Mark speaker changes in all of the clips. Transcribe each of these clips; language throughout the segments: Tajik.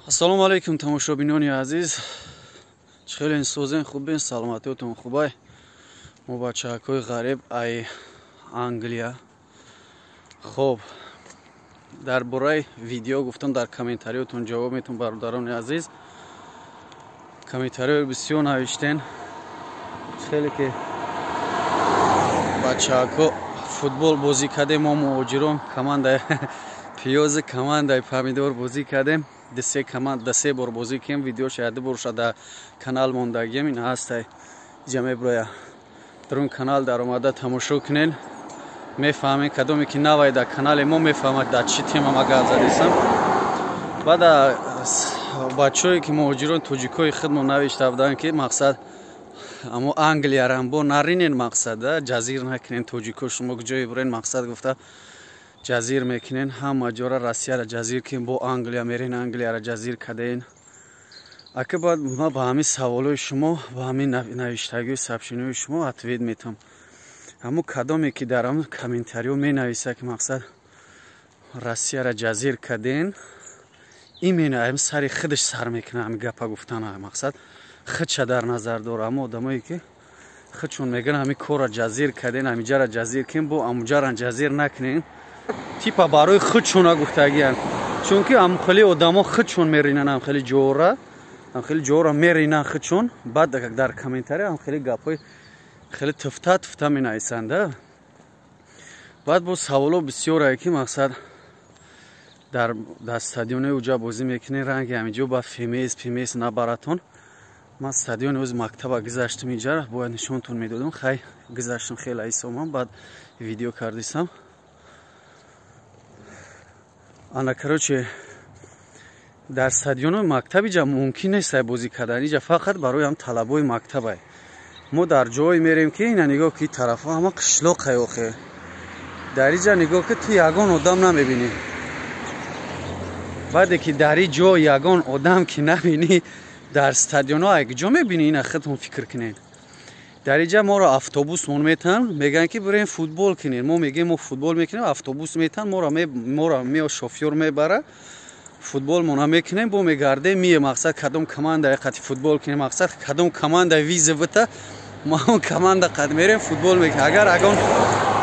Speaker 1: Ассалому алайкум, тамошобинони азиз. Чӣ хеле созен, хубен, саломатиётон хубай. Мо бачаҳакҳои ғариб ай Англия. Хоб, дар бораи видео гуфтам, дар комментариётон ҷавоб метон, бародарони азиз. Комментариҳои бисёр навиштен. Хеле ки бачаҳакҳо футбол бозӣ кардем, мо муҳоҷирон командаи пиёзи, командаи помидор бозӣ кардем. Се команда се бор бозӣ кардем, видеоша яду борша дар канал мондагием, ин ҳастай иҷа меброя. Дарун канал даромада тамошо кунен, мефаҳмед, кадоме ки навай дар канали мо мефаҳмад, дар чӣ тема ма гап задисам. Баъд бачаҳое ки муҳоҷирон тоҷикои худмон навишта буданд, ки мақсад амо Англиярамбо наринен, мақсад ҷазир накунен, тоҷико шумо куҷое бурен, мақсад гуфта ҷазир мекунен, ҳама ҷора Россияра ҷазир кунен, бо Англия мерен, Англияра ҷазир карден. Ака баъд ма ба ҳамин саволои шумо, ба ҳамин навиштагиҳои сообщениҳои шумо ответ метам. Ҳамо кадоме ки дар ҳамн комментариҳо менависа, ки мақсад Россияра ҷазир карден, именно ҳам сари худаш сар мекунад ҳамин гапа гуфтана, мақсад худша дар назар дора. Ҳамо одамое ки худшон мегӯянд ҳамин корра ҷазир карден, ҳамиҷара ҷазир кунен, бо амуҷара ҷазир накунен, типа барои худшона гуфтагиянд. Чунки ҳамхели одамо худшон меринанд, ҳамхели ҷора, ҳамхели ҷора меринанд худшон, баъд дар комментария ҳамхели гапҳои хеле туфта туфта менависанд. Баъд бо саволо бисёрае, ки мақсад дар стадиони уҷа бозӣ мекунед, ранги ҳаминҷо ба фемес пемес набаратон. Ман стадиони ози мактаба гузаштам, иҷара бояд нишонтон медодам, хай гузаштам, хеле айсомам, баъд видео кардисам. Ана, короче, дар стадиони мактаб иҷа мумкин нест бозӣ кардан, иҷа фақат барои ҳам талабои мактабай. Мо дар ҷое мерем, ки ина нигоҳ, ки тарафҳо ҳама қишлоқай охе. Дар иҷа нигоҳ, ки ту ягон одам намебинӣ. Баъде ки дар ин ҷо ягон одам ки набинӣ, дар стадионҳо ай куҷо мебинӣ? Ина худтон фикр кунед. Дар иҷа моро автобусмон метаҳанд, мегӯянд, ки бирем футбол кунем. Мо мегӯем, мо футбол мекунем, автобус метаҳанд, моро мео шофёр мебара, футболмона мекунем, бо мегардем, мие мақсад кадом команда қати футбол кунем, мақсад кадом команда виза бита, мо он команда қад мерем, футбол мекунем. Агар ягон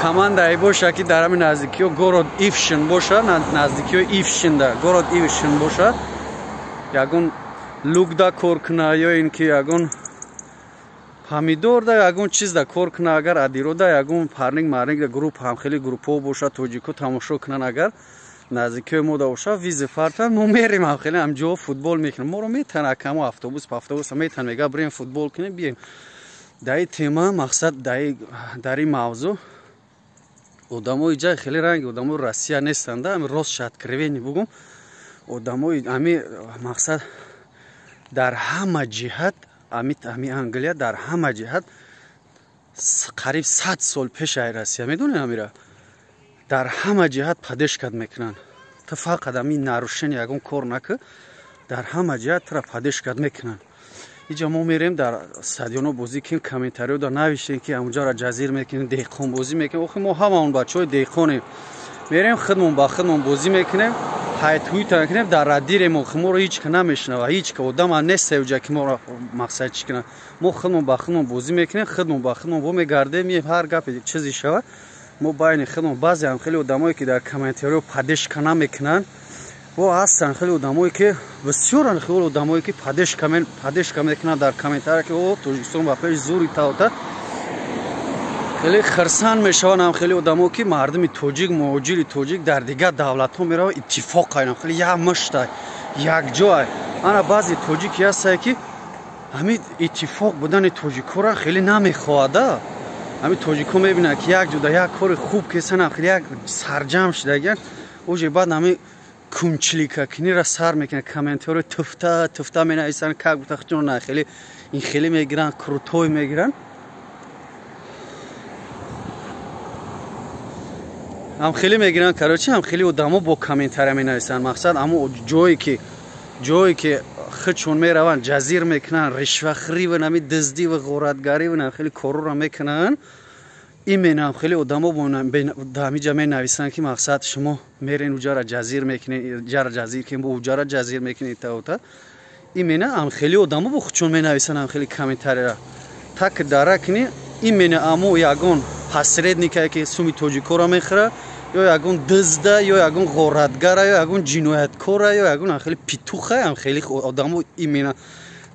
Speaker 1: командае боша, ки дар ҳамин наздикиҳо город Ившин боша, наздикиҳои Ившинда город Ившин боша, ягон лукда кор куна ё ин ки ягон помидорда, ягон чизда кор куна, агар адирода ягон парник марник групп, ҳамхели группҳо боша, тоҷико тамошо кунанд, агар наздикиҳои мо да боша, виза фартан, мо мерем, ҳамхели ҳамҷо футбол мекунем. Моро метан акамо автобус автобус метан, мега бирем футбол кунем, бием. Дар ин тема мақсад, дар ин мавзӯъ одамои ҷа хеле ранги одамои Россия нестанд, ами ростша откровенно бугум, одамои ами мақсад дар ҳама ҷиҳат ами Англия дар ҳама ҷиҳат қариб 100 сол пеш ай Россия, медонед, амира дар ҳама ҷиҳат поддержка мекунанд. Ту фақат ами нарушение ягон кор накӣ, дар ҳама ҷиҳат тура поддержка мекунанд. Иҷа мо мерем, дар стадионо бозӣ кунем, комментариҳо да навиштем, ки амуҷаро ҷазир мекунем, деҳқон бозӣ мекунем. Охи мо ҳамаон бачаҳои деҳқонем, мерем, худмон ба худмон бозӣ мекунем, ҳайтҳуйта мекунем, дар радирем. Охи моро ҳеч ка намешунава, ҳеч ка одама нест уҷа, ки моро мақсад чӣ кунад. Мо худмон ба худмон бозӣ мекунем, худмон ба худмон во мегардем, мием, ҳар гапе чизе шава, мо байни худмон. Баъзе ҳам хеле одамое, ки дар комментариҳо поддержка намекунанд, во ҳастанд хеле одамое, ки бисёранд, хеле одамое, ки поддержка мекунанд дар комментария, ки о Тоҷикистон ба пеш, зури таота, хеле хирсанд мешаванд. Ҳам хеле одамо, ки мардуми тоҷик, муҳоҷири тоҷик дар дигар давлатҳо меравад, иттифоқ кардам, хеле як мушта, якҷоай. Ана баъзе тоҷике ҳастае, ки ҳамин иттифоқ будани тоҷикҳоро хеле намехоҳада. Ҳамин тоҷикҳо мебинанд, ки як ҷуда як кори хуб кесанам, хеле як сарҷамъ шудагиян, уже баъд ҳамин кунчиликакунира сар мекунанд, комментариҳои туфта туфта менависанд, как будто худшон хеле ин хеле мегиранд, крутой мегиранд. Ҳам хеле мегиранд, короче, ҳам хеле одамо бо комментария менависанд. Мақсад ҳамо ҷое ки худшон мераванд, ҷазир мекунанд, ришвахӯриву нами дуздиву ғоратгариву хеле корора мекунанд. Именно хеле одамо ҳамиҷа менависанд, ки мақсад шумо мерен, уҷара ҷазир мекунед, ҷара ҷазир кунед, бо уҷара ҷазир мекунед, таота. Именно ам хеле одамо бо худшон менависанд ам хеле комментарияра. Так дара кунӣ, именно амо ягон посредникае, ки суми тоҷикоро мехӯра, ё ягон дизда, ё ягон ғоратгара, ё ягон ҷинояткора, ё ягон хеле петуха. Ам хеле одамо именно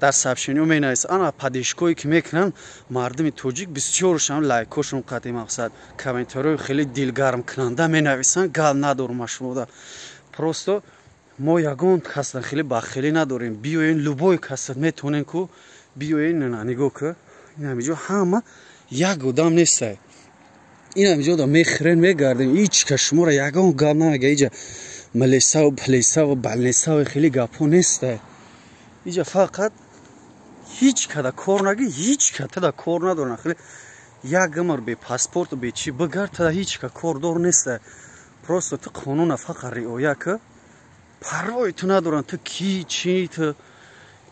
Speaker 1: дар сообщениё менависанд. Ана поддержкое ки мекунанд мардуми тоҷик, бисёршам лайкошон қатъи мақсад комментариҳои хеле дилгармкунанда менависанд. Гап надорум ашмода, просто мо ягон касдан хеле бахелӣ надорем. Биёен, любой каса метавонен ку биёен. Нигоҳ ку, инамиҷо ҳама як одам нестай. Инамиҷо да мехӯрен, мегардем, ҳеҷ кас шуморо ягон гап намега. Иҷа милисаву полисаву балнисаву хеле гапҳо нестай. Иҷа фақат ҳеҷ када кор наги, ҳеҷ када кор надоран. Хеле як гамар бе паспорту бе чӣ бигард, тада ҳеҷ ка кордор нестай. Просто ту қонуна фақат риоя ка, парвои ту надоранд ту ки, чӣ. Ту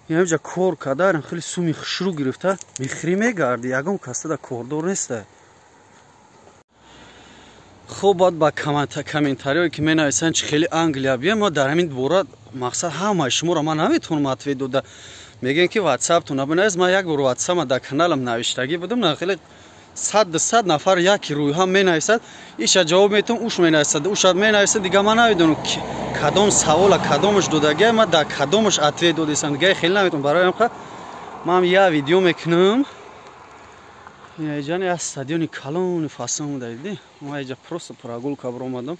Speaker 1: инамиҷа кор карда, хеле суми хушрӯ гирифта мехӯрӣ, мегарди, ягон кас тада кордор нестай. Хуб, баъд ба комментариҳое, ки менависанд, чи хеле Англия биям, ма дар ҳамин бора мақсад ҳамаи шуморо ман наметавонам ответ дода. Мегӯем, ки ватсаптона бинавис. Ман як бор ватсапа дар каналам навиштагӣ будам, на хеле 100-200 нафар яки рӯйҳам менависад. Иша ҷавоб метавон, уш менависад, уша менависад, дига ман намедонам, кадом савола кадомаш додагия, ман дар кадомаш ответ додисам, дига хеле наметавонам. Барои ҳамқа ман як видео мекунам. Инаҷани як стадиони калони фасон буда, дидӣ. Ман иҷа просто прогулка баромадам,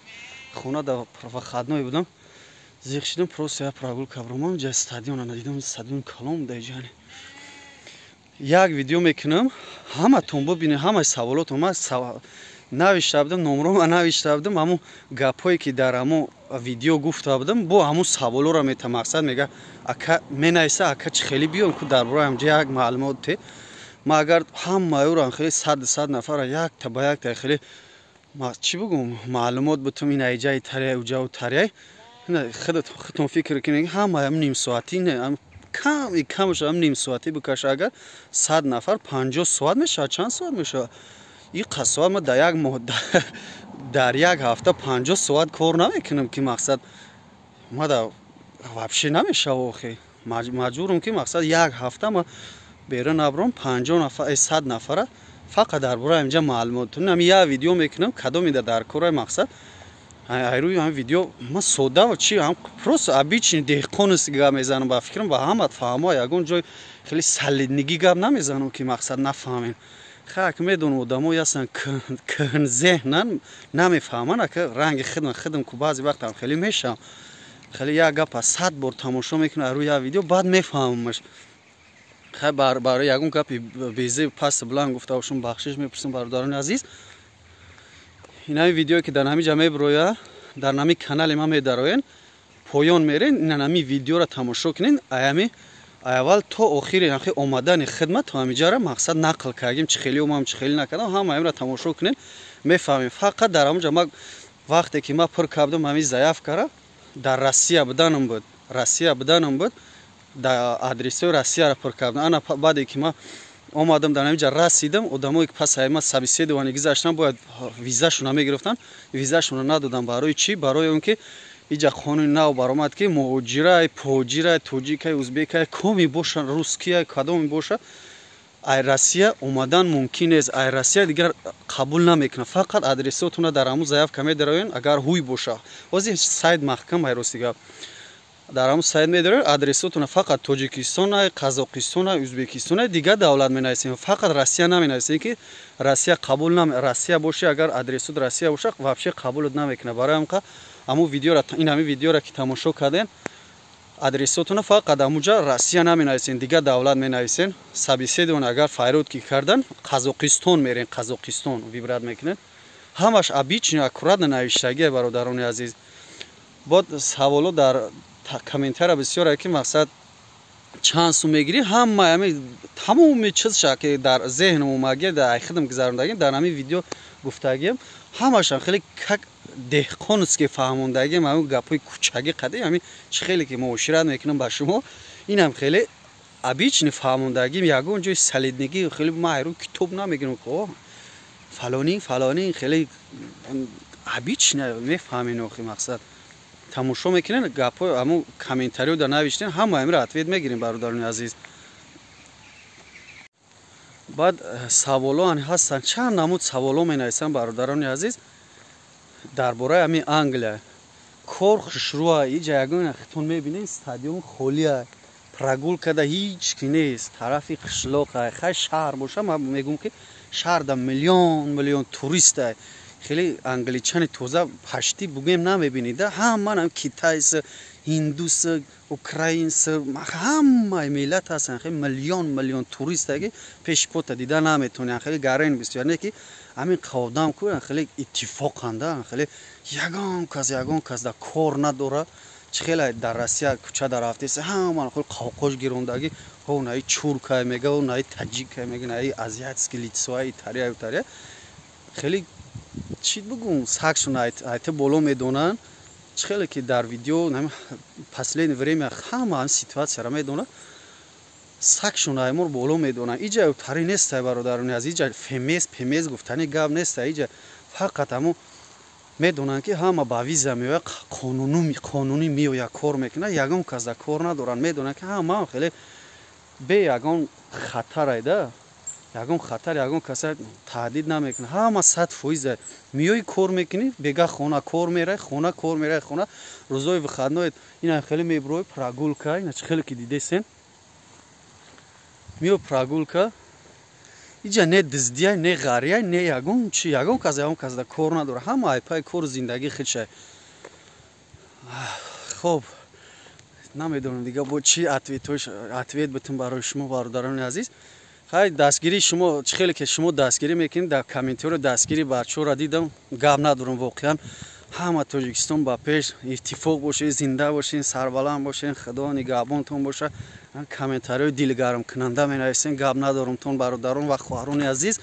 Speaker 1: хона дар выходной будам, зиқ шидам, просто як прогулка баромадам, иҷа стадиона надидам, стадиони калон буда иҷани. Як видео мекунам, ҳаматон бубинед ҳамаи саволотон. Ман навишта будам, номрома навишта будам, ҳамун гапҳое, ки дар ҳамун видео гуфта будам, бо ҳамун саволоро мета. Мақсад мега, ака менависа, ака, чӣ хеле биём ку, дар бораи ҳамҷа як маълумот те. Ма агар ҳамаи хеле 100-100 нафара якта ба якта хеле чӣ бугум, маълумот бутум, ин айҷаи таряй, уҷаву таряй, худтон фикр кунед, ҳамаам нимсоатӣ, ками камаш ам нимсоатӣ бикаша. Агар 100 нафар, 50 соат мешавад. Чанд соат мешавад? И қасоат ма дар як моҳ, дар як ҳафта 50 соат кор намекунам, ки мақсад ма да вообще намешава. Охе маҷбурам, ки мақсад як ҳафта ма берун набурам, 50 нафар, 100 нафара фақат дар бораи инҷа маълумот. Ами як видео мекунам, кадомида дар кораи мақсад айрӯи ҳам видео ма сода чи просто обычный деҳқонст гап мезанам. Ба фикрам, ба ҳамат фаҳмо, ягон ҷой хеле солидныйгӣ гап намезанам, ки мақсад нафаҳмем. Хак медонам, одамое ҳастанд, кӯҳнзеҳнан, намефаҳманд. Ака ранги хидм хидм ку баъзе вақтам хеле мешавам, хеле як гапа 100 бор тамошо мекунам айрӯи як видео, баъд мефаҳмамаш. Хай, барои ягон гапи безеб, паст, буланд гуфта бошам, бахшиш мепурсам, бародарони азиз. Инами видеое, ки дар ҳамин ҷа мебироя, дар нами канали ман медароен, поён мерен, инанами видеоро тамошо кунен, аями аввал то охири ҳамхи омадани хидмат то ҳамиҷара мақсад нақл кардем, чӣ хеле омам, чӣ хеле накардам, ҳама имра тамошо кунен, мефаҳмем. Фақат дар ҳамонҷа ма вақте ки ма пур кардам ҳамин заявкара, дар Россия буданам буд, Россия буданам буд, дар адресҳои Россияро пур кардам. Ана баъде ки ма омадам, дар ҳаминҷа расидам, одамое ки пас ма собеседование гузаштан, бояд визашона мегирифтанд, визашонро надодам. Барои чӣ? Барои он ки иҷа қонуни нав баромад, ки муҳоҷирай, поҳоҷирай, тоҷикай, узбекай, коми боша, русскияй, кадоме боша, ай Россия омадан мумкин нест. Ай Россия дигар қабул намекунад. Фақат адресотона дар ҳамун заявка медароен, агар ҳуй боша. Ҳозир сайт маҳкам, ай рости гап, дар ҳамун сайт медароен адресотона, фақат Тоҷикистона, Қазоқистона, Ӯзбекистона, дигар давлат менависем, фақат Россия наменависем, ки Россия қабул нам. Россия боши, агар адресот Россия боша, вообще қабулот намекунад. Барои ҳамқа ҳамун видеора, ин ҳамин видеора ки тамошо кардем, адресотона фақат ҳамунҷа Россия наменависем, дигар давлат менависем. Собеседование агар файрод ки кардан, Қазоқистон мерем, Қазоқистон выбрать мекунед. Ҳамаш обычно, аккуратно навиштагие, бародарони азиз. Бод саволо дар комментария бисёре, ки мақсад чанд сум мегирӣ. Ҳама ҳами тамоми чизша, ки дар зеҳнам омагия, дар айхидам гузарондагим, дар ҳамин видео гуфтагием, ҳамашам хеле как деҳқонски фаҳмондагием. Ҳамин гапҳои кӯчагӣ қадим, ҳамин чӣ хеле ки муошират мекунам ба шумо, инам хеле обычный фаҳмондагим, ягон ҷои солидныйгӣ хеле ма айрӯ китоб намегирам. Фалонӣ фалонӣ хеле обычно мефаҳмед охи мақсад. Тамошо мекунед гапҳо ҳамун комментарио да навиштен, ҳама амира ответ мегирем бародарони азиз. Баъд саволо ҳастанд, чанд намуд саволо менависанд бародарони азиз дар бораи ҳамин Англия. Кор хушрӯа, иҷа ягон хитон мебинед стадион холия, прогулка да ҳеҷ ки нест, тарафи қишлоқ. Хай шаҳр боша, ман мегӯм ки шаҳр да миллион миллион турист. Хеле англичани тоза пашти бугем намебинед, ҳама нам китайс, ҳиндус, украинс, ҳамаи миллат ҳастанд. Хеле миллион миллион турист ки пеши пота дида наметонанд. Хеле гарен бисёр не ки ҳамин қавдам ку хеле иттифоқанда, хеле ягон кас да кор надора. Чӣ хеле дар Россия кӯча дар рафтеса ҳама хел қавқош гирондагӣ, ҳо наи чуркай мега, ҳо наи таҷикай мега, наи азиатский лицоа, италия, италия. Хеле чӣ бугум, сагшон айта боло медонанд. Чӣ хеле ки дар видео последнее время ҳама ҳам ситуатсияро медонад, сагшон аймор боло медонанд. Иҷа тари нестай бародарони аз, иҷа фемез пемез гуфтани гап нестай. Иҷа фақат ҳамун медонанд ки ҳама ба виза меояд, қонунӣ меояд, кор мекунад, ягон кас да кор надоранд. Медонанд ки ҳама хеле бе ягон хатарайда, ягон хатар, ягон каса таҳдид намекунад. Ҳама 100% меои кор мекунӣ, бега хона кор мерай, хона кор мерай, хона рӯзои выходной ина хеле меброи прогулка, ина чӣ хеле ки дидесен мео прогулка. Иҷа не дуздия, не ғария, не ягон чи, ягон кас да кор надорад. Ҳама айпай кору зиндагӣ худшай. Хоб намедонам дига бо чӣ ответ битум барои шумо бародарони азиз. Хай дастгирии шумо чӣ хеле ки шумо дастгирӣ мекунед, дар комментариро дастгирӣ бачаҳоро дидам, гап надорам воқеан. Ҳама Тоҷикистон ба пеш, иттифоқ бошед, зинда бошед, сарбаланд бошед, Худо нигаҳбонтон бошад. Комментариҳои дилгармкунанда менависен, гап надорумтон бародарон ва хоҳарони азиз.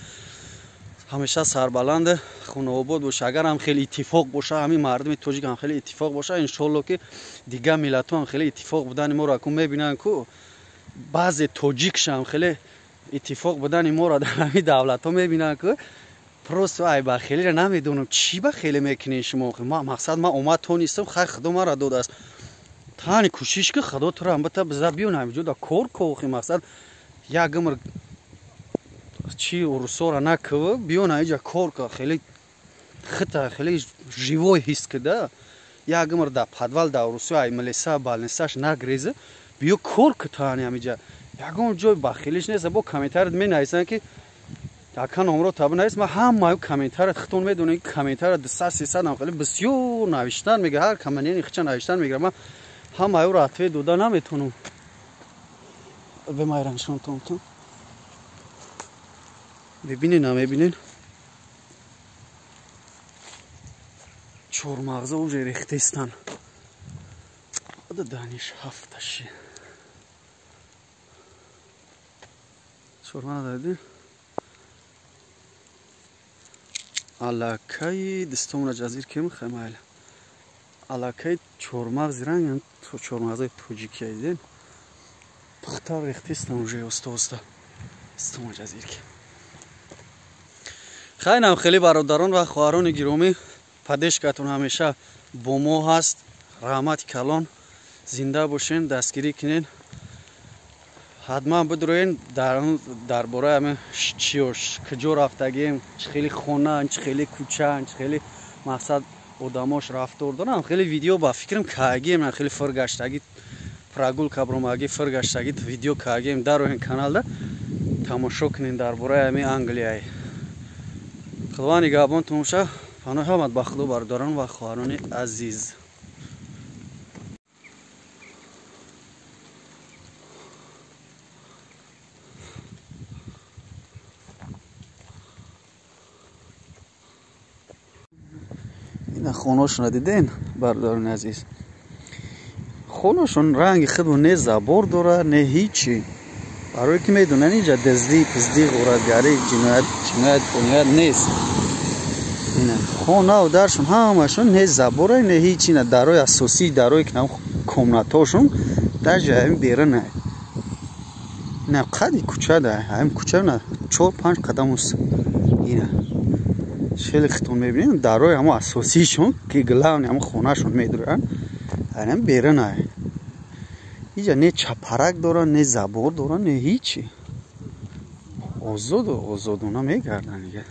Speaker 1: Ҳамеша сарбаланд, хонаобод бошад. Агар ҳам хеле иттифоқ бошад, ҳамин мардуми тоҷик ҳам хеле иттифоқ бошад, иншоалло ки дигар миллатҳо ҳам хеле иттифоқ будани моро акун мебинанд ку баъзе тоҷикшам хеле иттифоқ будани моро дар ҳамин давлатҳо мебинанд ку просто ай бахелиро намедонам чӣ бахеле мекунед шумо. Мақсад ман омад тонистам, хай Худо маро додааст. Тани кӯшиш ки Худо туро ҳам бита биза биён ҳаминҷо да кор кохи. Мақсад як умр чи урусора накв, биён ҳаминҷа кор ка, хеле хита хеле живой ҳис кида. Як умр да подвал да урусо ай милиса балнисаш нагреза, биё кор ки тани ҳаминҷа. Ягон ҷой бахелиш нест. Бо комментарит менависанд ки ака номро таба навис. Ман ҳамаи комментарит хитон медонед, комментарит 200-300 ам хеле бисёр навиштан мегирад, ҳар комментари хича навиштан мегирад. Ман ҳамаи ӯро ответ дода наметонам. Бемайраншон тонтон мебинед, намебинед? Чормағза уже рехтестан. Даниш ҳафташи чормағза дидед? Аллакай дастомро ҷазир кем хаймайла. Аллакай чормағзи ранг чормағзаи тоҷикия дидед? Пухта рехтестан уже оста-оста. Дастомро ҷазир кем. Хайнам хеле бародарон ва хоҳарони гиромӣ, падешкатон ҳамеша бо мо ҳаст. Раҳмати калон, зинда бошен, дастгирӣ кунед. Ҳатман бидроен дар бораи ҳамин чиёш, куҷо рафтагием, чӣ хеле хона, чӣ хеле кӯча, чӣ хеле мақсад одамош рафтор дорам. Хеле видео ба фикрам каагием, хеле фиргаштагӣ прогулка бромагӣ фиргаштагӣ видео каагием дароен каналда тамошо кунед дар бораи ҳамин Англияй. Худованд нигаҳбонтон бошад. Паноҳи ҳамат ба Худо бародарон ва хоҳарони азиз. Ина хонашонро диден бародарони азиз. Хонашон ранги худро не забор дорад, не ҳичи. Барое ки медонанд инҷа дуздӣ, пиздӣ, ғоратгарӣ, ҷиноят, ҷиноят, буният нест. Ина хонаву даршон ҳамашон не забора, не ҳичи, ина дарои асосии дарои ки комнатошон даже ҳамин берунай. Ина қади кӯча да, ҳамин кӯча на 4-5 қадам уст. Ина Хеле хитон мебинем, дарои ҳамо асосиишон, ки главный ҳамо хонашон медуранд, айнам берунай. Иҷа не чапарак доранд, не забор доранд, не ҳичи. Озоду озодона мегарданд дига.